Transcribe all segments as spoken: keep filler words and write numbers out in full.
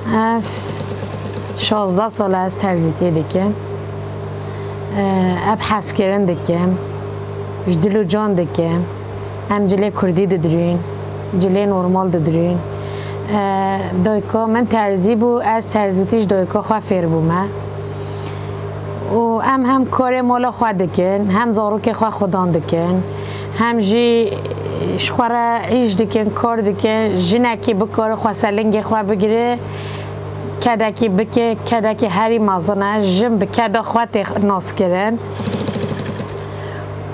Ev şazdeh sal e ez terzîtiyê dikim. Ev hezkirin dikim. Ji dil û can dikim. Em cilê kurdî didirîn. Cilê normal didirîn. Dayika min terzî bû, ez terzîtî ji dayika xwe fêr bûme. Û em hem karê mala xwe dikin, hem zarokê xwe xudan dikin, hem jî ji xwe re îş dikin, kar dikin, jinekî bikare xwe ser lingê xwe bigire, kedekî bike, kedekî herî mezin e, jin bi keda xwe tê naskirin.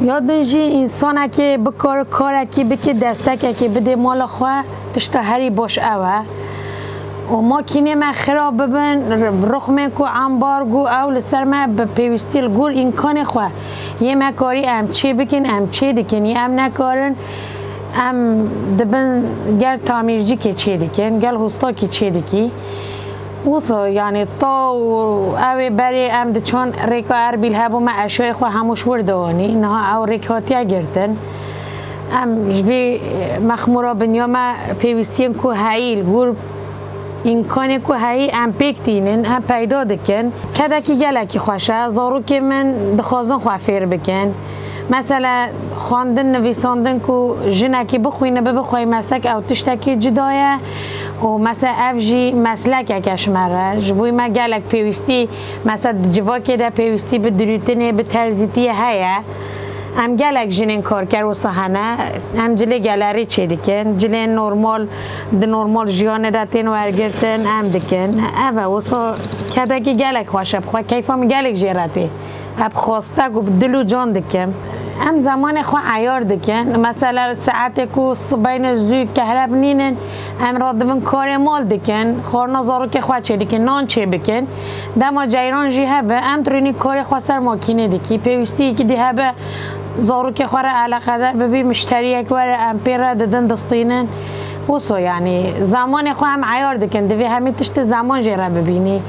Ya din jî însanekê bikare karekî bike, destekekê bidê mala xwe, tişta herî baş ew e. Û makînê me xira bibin, rixmên ku embargo ew li ser me bi pêwîstî li gor îmkanê xwe yê me karî em çê bikin, em çê dikin, yê em nekarin, em dibin gel tamîrcîkê çê dikin, gel hostakî çê dikî. Wisa, yanî, taw ew ê berê em diçan rêka Erbîl hebû me eşyayê xwe hemû ji wir dianî. Niha ew rêk hatiye girtin. Em ji vê mexmûra binya me pêwîstiyên ku heyî li gor îmkanê ku heyî em pêk tînin, em peyda dikin. Kedekî gelekî xweş e. Zarokê min dixwazin xwe fêr bikin. Mesela xwendin, nivîsandin ku jinekî bixwîne, bibe xwey meslek, ew tiştekî cuda ye û mesela ev jî meslekeke ji me re. Ji bo me gelek pêwîstî, mesela di civakê de pêwîstî bi dirûtinê, bi terzîtiyê heye. Em gelek jinên karker wisa hene. Em cilê gelerî çê dikin. Cilên normal, di normal jiyanê de tên wergirtin, em dikin. Ev e, wisa kedekî gelek xweş e. Bi xwe keyfa min gelek jê re tê. Ev xwestek û bi dil û can dikim. Em zemanê xwe eyar dikin. Mesela saetê ku sibeyne zû kehreb nînin, em radibin karê mal dikin. Xwarina zarokê xwe çê dikin, nan çê bikin. Dema ceyran jî hebe, em dirûnî karê xwe ser makînê dikî. Pêwîstiyekî dî hebe, zarokê xwe re eleqedar bibî, mişteriyek were, em pê re didin distînin. Wisa, yanî, zemanê xwe em eyar dikin. Divê hemî tiştê zeman jê re bibînî.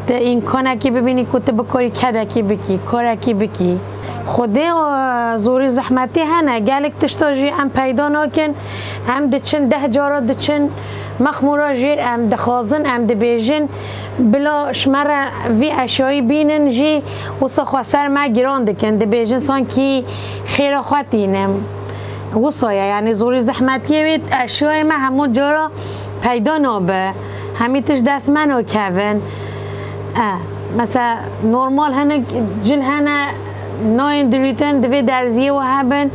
Tu îmkanekî bibînî ku tu bikarî kedekî bikî, karekî bikî. Xwedê, e, zorî zehmetî hene. Gelek tişta jî em peyda nakin. Em diçin, deh cara diçin mexmûra jêr, em dixwazin, em dibêjin, bila ji me re vî eşyayî bînin jî, wisa xwe ser me giran dikin. Dibêjin sankî xêra xwe tînim. Wisa ye, yanî zorî zehmetiyê wê eşyayê me hemû cara peyda nabe. Hemî tişt dest me nakevin. E, mesela normal hinek cil hene, nayên dirûtin, divê derziyê we hebin,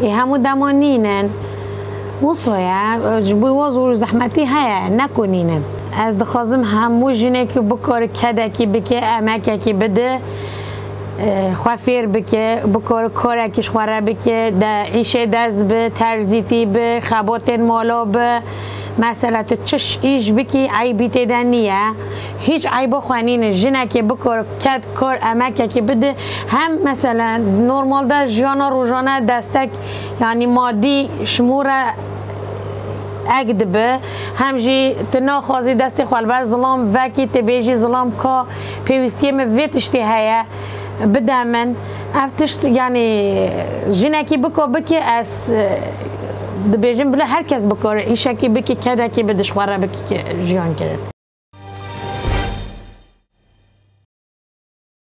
ê hemû dema nînin. Wisa ye, ji bo wa zor û zehmetî heye, ne ku nînin. Ez dixwazim hemû jinekî bikare kedekî bike, emekekî bide, e, xwe fêr bike, bikare karekî ji xwe re bike, de îşê dest bi, terzîtî bi, xebatên mala bi. Mesela tu çi ş-, îş bikî, eybî tê de niye. Hîç eyba xwe nîne. Jinekê bikor, ked kor, emekekî bide. Hem mesela normalde jiyana rojane destek, yanî madî ji mû re ek dibe. Hem jî tu naxwazî destê xwe li ber zilam vekî, tu bêjî zilam ka pêwîstiyê min vê tiştê heye. Bide min. Ev tişt, yanî, jinekî biko bike, ez, e, dibêjim, bila her kes bikore îşekî bike, kedekî bi dişxwe re bike jiyan kirin.